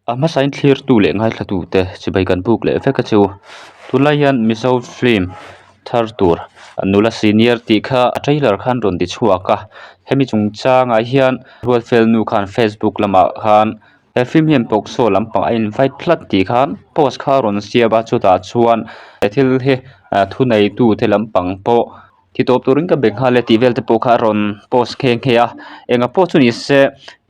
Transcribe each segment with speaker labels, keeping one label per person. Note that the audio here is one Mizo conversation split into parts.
Speaker 1: A hmasain thlirtu leh ngaithlatute chibai kan buk leh vek a chu. Tunlai hian Mizo film thar tur nula senior tih kha a trailer khan rawn ti chhuak a. Hemi chungchangah hian Ruatfel nu khan Facebook lamah khan he film hian POCSO lampang a invite tlat tih khan post kha a rawn siam a chutah chuan he thil hi thuneitute lampang pawh Ti tawp turin ka be nghal e tih vel te pawh kha a rawn post nghe nghe a, enga pawh chu ni se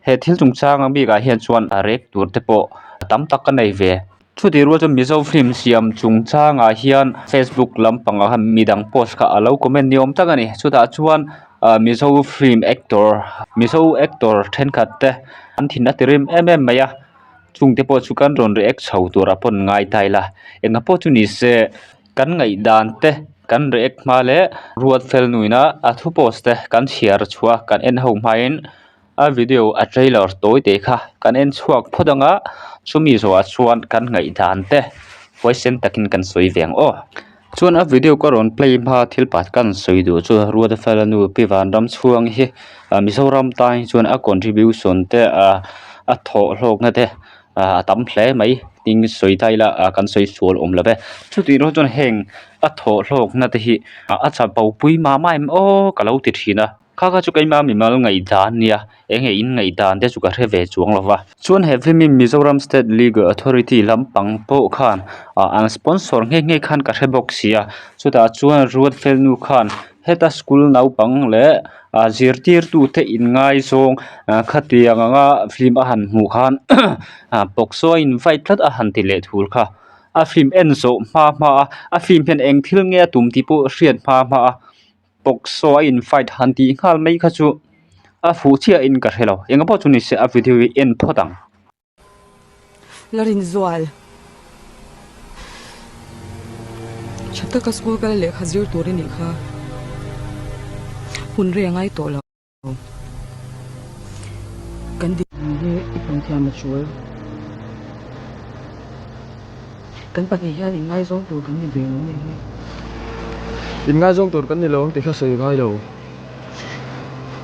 Speaker 1: he thil chungchang ang bikah hian chuan a rek tur te pawh tam tak ka nei ve. Chutih rual chuan Mizo film siam chungchangah hian Facebook lampangah khan midang post kha a lo comment ni awm tak a ni. Chutah chuan ah Mizo film actor Mizo actor thenkhat te an thin a ti rim em em mai a, chungte pawh chu kan rawn react chho turah pawn ngai ta ila enga pawh chu ni se. Kan ngaihdan te, kan react hma leh ruat fel nuina a thu post te kan chhiar chhuah a, kan en ho hmain a video a trailer tawi te kha kan en chhuak phawt ang a, chumi zawhah chuan kan ngaihdan te huaisen takin kan sawi ve ang aw. Chuan a video ka rawn play hma thil pakhat kan sawi duh chu ruat fel a nu Pi Vanramchhuang hi Mizoram tan hi chuan a contribution te a thawh hlawkna te a tam hle mai tin sawi ta ila ah kan sawi sual awm lo ve chutih rual chuan heng a thawh hlawkna te hi a chapo pui mah mah em aw ka lo ti thin a kha kha chu keimah mimal ngaihdan a nia eng nge in ngaihdan te chu ka hre ve chuang lo va chuan he film hi Mizoram state legal authority lampang pawh khan ah an sponsor nghe nghe khan ka hre bawk si a chutah chuan Ruatfel nu khan heta school naupang leh ah zirtirtute inngaizawng ah khatiang anga film a han hmuh khan ah POCSO a invite tlat a han ti leh thul kha a film en zawh hma hma a a film hian eng thil nge a tum tih pawh hriat hma hma a POCSO a invite han tih nghal mai kha chu a fuh chiah in ka hre lo eng pawh chu ni se a video hi en phawt ang.
Speaker 2: La rinzual. Tha taka school kal lehkha zir tur i nih kha. Hun rei a ngai tawh lo. Kan din hi i pawm thiam a tul. Kan pahnih hian inngaizawng tur kan ni ve lo nih hi.
Speaker 3: Inngaizawng tur kan ni lo ang tih kha sawi ngai lo.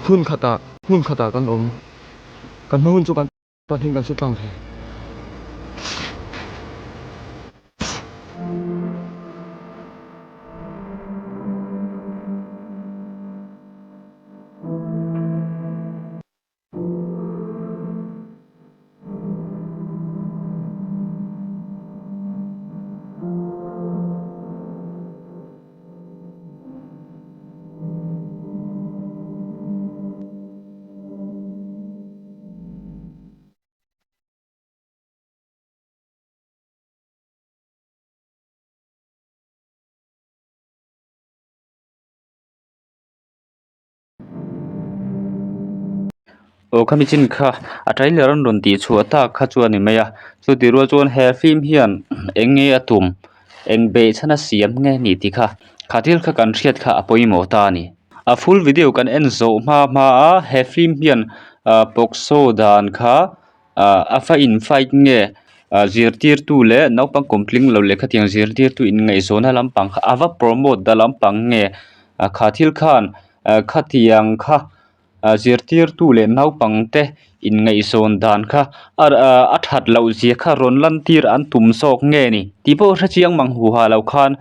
Speaker 3: Hun khatah, hmun khatah kan awm. Kan hma hun chu kan pahnih kan su tlang thei.
Speaker 1: Aw khami chin kha a trailer an rawn tih chhuah tak kha chu a ni mai a chutih rual chuan he film hian eng nge a tum eng beihchhan a siam nge ni tih kha kha thil kha kan hriat kha a pawimawh ta a ni. A full video kan en zawh hma hma a he film hian ah POCSO dan kha ah a fa in fight nge ah zirtirtu leh naupang kum tling lo leh khatiang zirtirtu in ngaihzawhna lampang kha a va promote da lampang nge ah kha thil khan ah khatiang kha ah zirtirtu leh naupang te inngaihzawn dan kha a that loh zia kha rawn lan tir an tum zawk nge ni tih pawh hre chiang mang hu ha lo khan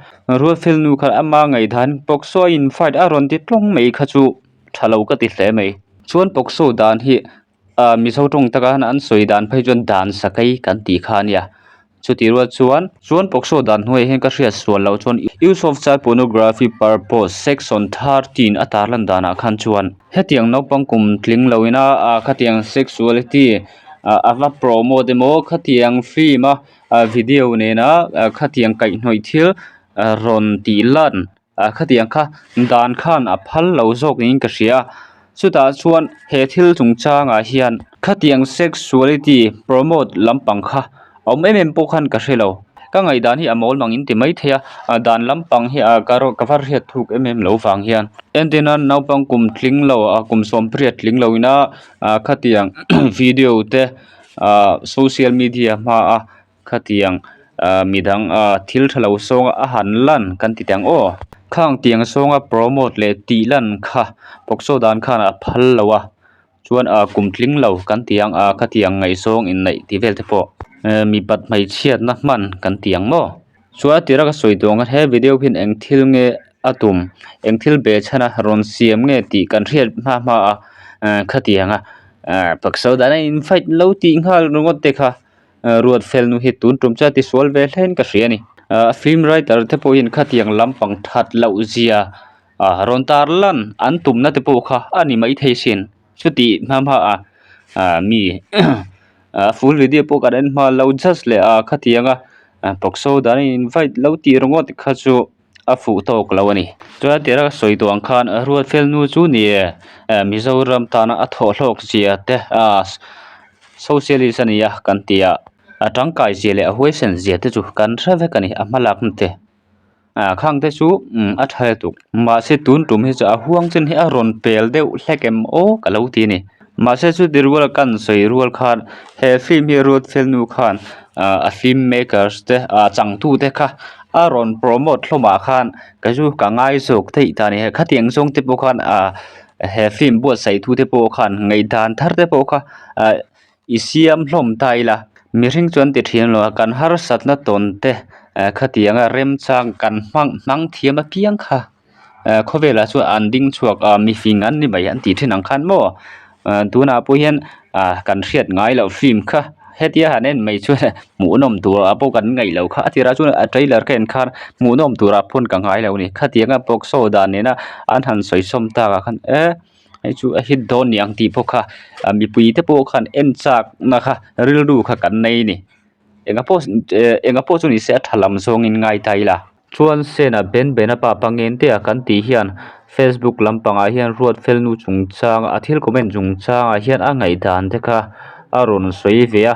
Speaker 1: Ruatfel nu kha ama ngaihdan POCSO a in fight a rawn ti tlawng mai kha chu tha lo ka ti hle mai chuan POCSO dan hi ah Mizo tawng taka an sawi dan phei chuan dan sakei kan tih kha a nia. Chutih rual chuan chuan POCSO dan hnuaiah hian ka hriat sual loh chuan Use of Child Pornography Purpose Section 13 a tarlan danah khan chuan hetiang naupang kum tling loin a ah khatiang sexuality ah a va promote emaw khatiang film a ah video nena ah khatiang kaihhnawih thil ah rawn tih lan ah khatiang kha dan khan a phal lo zawk niin ka hria chutah chuan he thil chungchangah hian khatiang sexuality promote lampang kha a awm em em pawh khan ka hre lo ka ngaihdan hi a mawl mang in ti maithei a ah dan lampang hi ah ka ka va hriat thuk em em lo vang hian entirna naupang kum tling lo ah kum sawmpariat tling lo ina ah khatiang video te ah social media hmaa Khatiang ah midang ah thil tha lo sawnga a han lan kan ti teh ang aw. Khang tiang sawnga promote leh tih lan kha POCSO dan khan a phal lo a, chuan ah kum tling lo kan ti ang ah khatiang ngaihzawng inneih tih vel te pawh. Mipat hmeichhiatna hman kan ti ang maw? Chuan a tira ka sawi tawh ang a he video hian eng thil nge a tum eng thil be chhan a rawn siam nge tih kan hriat hma hma a khatiang a pakso dana in fight lo tih nghal ringawt te kha ruat fel nu hi tun tum chuan tisual ve hle in ka hria a ni film writer te pawh hian khatiang lampang that loh zia rawn tar lan an tumna te pawh kha a ni maithei sin. Chutih hma hma a ah mi ah full video pawh kan en hma lo just leh a khatiang a POCSO dan a in invite lo tih ringawt kha chu a fuh tawk lo a ni. Chuan tira ka sawi tawh ang khan Ruatfel nu chu ni e Mizoram tana a thawh hlawk zia te ah socialist a ni a kan ti a a tangkai zia leh a huaisen zia te chu kan hre vek a ni a hmalak na te. Ah khang te chu umm a tha lutuk mahse tun tum hi chu a huang chin hi a rawn pel deuh hlek em aw ka lo ti a ni mahse chuti rual a kan sawi rual khan he film hi ruat fel nu khan ah a film makers te ah changtu te kha a rawn promote hlawm ah khan ka chu ka ngai zawk theih ta a ni khatiang zawng te pawh khan ah he film buatsaih tu te pawh khan ngaihdan thar te pawh kha ah I siam hlawm ta ila, mihring chuan ti thin lo a, kan harsatna tawn te khatianga remchang kan hmang hmang thiam apiang kha khawvelah chuan an ding chhuak a, mifing an ni mai an tih thin ang khan maw tunah pawh hian kan hriat ngai loh film kha hetia han en mai chuan hmuhnawm turah pawh kan ngaih loh kha a tirah chuan a trailer ka en khan hmuhnawm turah pawn ka ngai lo a ni khatianga POCSO dan nena an han sawi sawm takah khan e. Hei chu a hit dawn ni ang tih pawh kha ah mipui te pawh khan en chak na kha rilru kha kan nei a ni enga pawh eh enga pawh chu ni se a tha lam zawngin ngai ta ila. Chuan Sena Ben Bena pa Pangen te a kan tih hian Facebook lampangah hian Ruatfel nu chungchang a thil comment chungchangah hian a ngaihdan te kha a rawn sawi ve a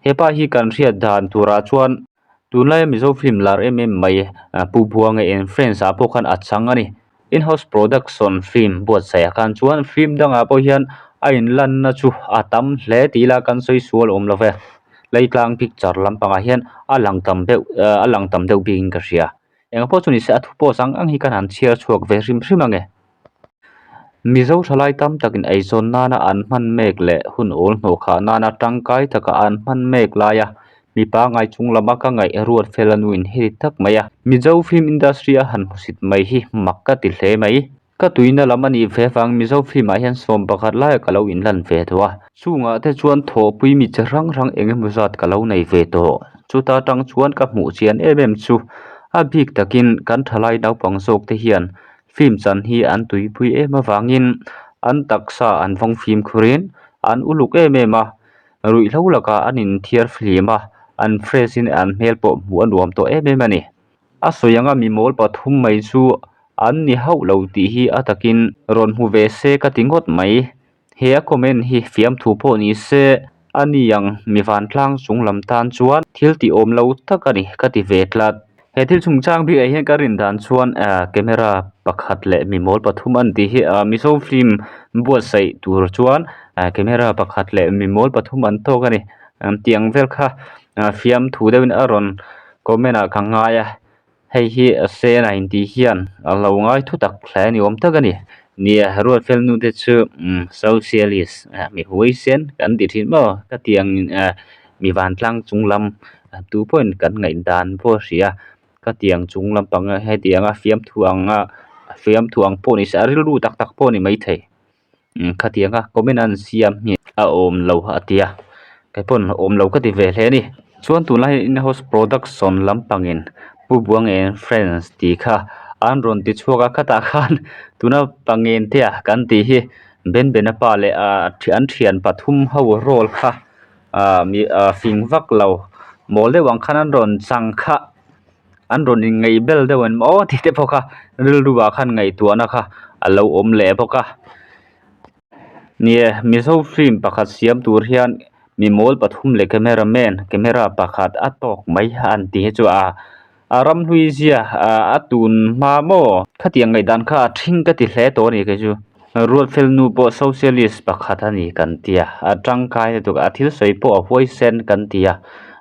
Speaker 1: hepa hi kan hriat dan turah chuan Tunlaia Mizo film lar em em mai Pu Buanga in Friends ah pawh khan a chang a ni. In-house production film buatsaih ah khan chuan film dangah pawh hian a inlanna chu a tam hle tih ila kan sawi sual awm lo ve. Leitlang picture lampangah hian a lang tam deuh a lang tam deuh bikin ka hria. Engah pawh chu ni se a thu post ang ang hi kan han chhiar chhuak ve hrim hrim ang e. Mizo thalai tam takin eizawn nana an hman mek leh hun awl hnawh khah nana tangkai taka an hman mek laia mipa ngai chung lama ka ngaih ruat fel a nuin heti tak mai a. Mizo film industry a han hmusit mai hi mak ka ti hle mai. Ka tuina lam a nih ve vang Mizo film ah hian sawm pakhat laia ka lo inlan ve tawh a. Chungah te chuan thawhpui mi chi hrang hrang eng emaw zat ka lo nei ve tawh. Chuta tang chuan ka hmuh chian em em chu a bik takin kan thalai naupang zawk te hian Film chan hi an tuipui em avangin an taksa an vawng fimkhurin an uluk em em a, ruihhlo lakah an inthiar flim a, an fresh in an hmel pawh hmuh a nuam tawh em em a ni. A sawi anga mi mawl pathum mai chu an ni hauh lo tih hi a takin rawn hmu ve se ka ti ngawt mai. He a comment hi fiamthu pawh ni se a ni ang mi vantlang chung lam tan chuan thil tih awm lo tak a ni ka ti ve tlat. He thil chungchang bikah hian ka rin dan chuan ah camera pakhat leh mi mawl pathum an tih hi ah Mizo film buatsaih tur chuan ah camera pakhat leh mi mawl pathum an tawk a ni tiang vel kha fiamthu deuhin a rawn comment ah ka ngai a. Hei hi sen a intih hian a lo ngai thu tak hle ni awm tak a ni. Nia Ruatfel nu te chu socialist mi huaisen kan ti thin maw ka ti ang mi vantlang chung lam tu pawhin kan ngaihdan pawh a hria ka ti ang chung lampang hetiang a fiamthu ang a fiamthu ang pawh ni se a rilru tak tak pawh a ni maithei. Khatianga comment an siam hi a awm lo a ti a kei pawn a awm lo ka ti ve hle a ni chuan tunlai hian in house production lampangin Pu Buangeng friends tih kha an rawn ti chhuak a khatah khan tuna pangen te ah kan tih hi Benbena pa leh ah an thian pathum ho role kha ah mi ah fing vak lo mawl deuh ang khan an rawn chang kha. An rawn inngaih bel deuh an maw tih te pawh kha rilru ah khan ngaihtuahna kha a lo awm leh bawk a. Nie Mizo film pakhat siam tur hian mi mawl pathum leh camera man camera pakhat a tawk mai an ti hi chu a a ramhlui zia a tun hma maw khatiang ngaihdan kha a thing ka ti hle tawh a ni kei chu. Ruatfel nu pawh socialist pakhat a ni kan ti a a tangkai lutuk a thil sawi pawh a huaisen kan ti a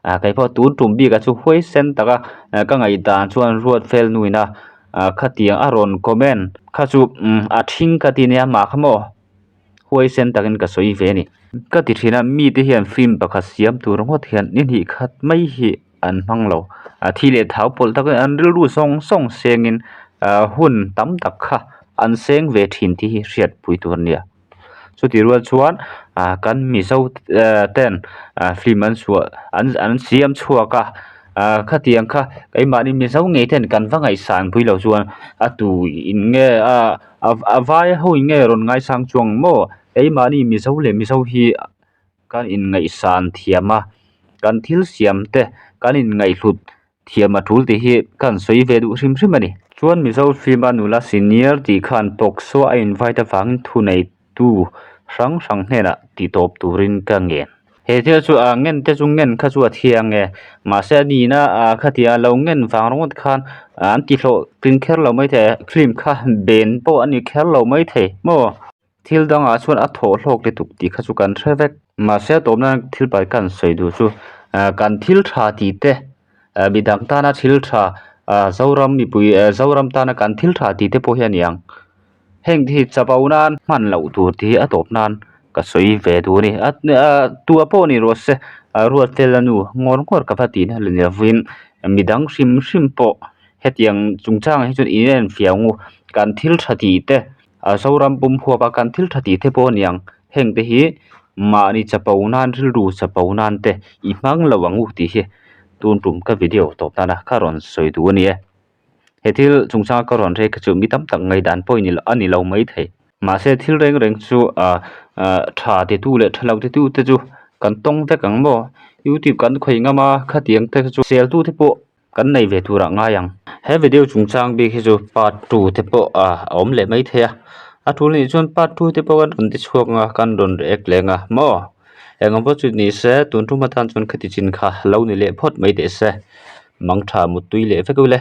Speaker 1: ah kei pawh tun tum bik ah chu huaisen taka ka ngaihdan chuan Ruatfel nu ina ah khatiang a rawn comment kha chu a thing ka ti nia mah kha maw. huaisen takin ka sawi ve a ni. Ka ti thin a, mite hian film pakhat siam tur ngawt hian ni hnih khat mai hi an hmang lo. A thi leh thau pawlh takin an rilru zawng zawng sengin hun tam tak kha an seng ve thin tih hi hriatpui tur a nia. Chutih rual chuan ah kan mizo ten ah film an chhuah an an siam chhuak a ah khatiang kha keimahni mizo ngei ten kan va ngaihsan pui lo chuan a tu in nge a a vai ho in nge rawn ngaisang chuang maw keimahni mizo leh mizo hi kan inngaihsan thiam a kan thil siam te kan inngaihhlut thiam a tul tih hi ka han sawi ve duh hrim hrim a ni. Chuan Mizo film a nula senior tih khan POCSO a invite avangin thuneitu hrang hrang hnenah ti tawp turin ka ngen. He thil chu a ngen te chu ngen kha chu a thiang e, mahse a nihna ah khatia lo ngen vang ringawt khan an ti hlawh tling kher lo maithei, film kha ben pawh a ni kher lo maithei maw? Thil dangah chuan a thawh hlawk lutuk tih kha chu kan hre vek. Mahse a tawpna thil pai ka han sawi duh chu kan thil tha tih te midang tana thil tha Zoram mipui Zoram tana kan thil tha tih te pawh hi a ni ang. Heng te hi chapo nan hman loh tur tih hi a tawp nan ka sawi ve duh a ni. Tua pawh ni rawh se Ruatfela nu ngawr ngawr ka va tihna la ni lovin midang hrim hrim pawh hetiang chungchangah hi chuan in enfiah ang u. Kan thil tha tih te. A Zoram pum huap a kan thil tha tih te pawh a ni ang heng te hi mahni chapo nan rilru chapo nan te i hmang lo ang u tih hi tun tum ka video tawp nana ka rawn sawi duh a ni e. He thil chungchanga ka rawn rek hi chu mi tam tak ngaihdan pawh a ni lo mai thei. Mahse thil reng reng chu ah ah tha titu leh tha lo titu te chu kan tawng vek ang maw youtube kan khawih ngam a khatiang te chu sel tu te pawh Kan nei ve turah ngai ang. He video chungchang bik hi chu part 2 te pawh a awm leh mai thei a. A tul nih chuan part 2 te pawh kan rawn ti chhuak ang a, kan rawn react leng a maw? Engawm pawh chu ni se, tun tum atan chuan khati chin kha lo ni leh phawt mai teh se. Mangtha muttui leh vek ule.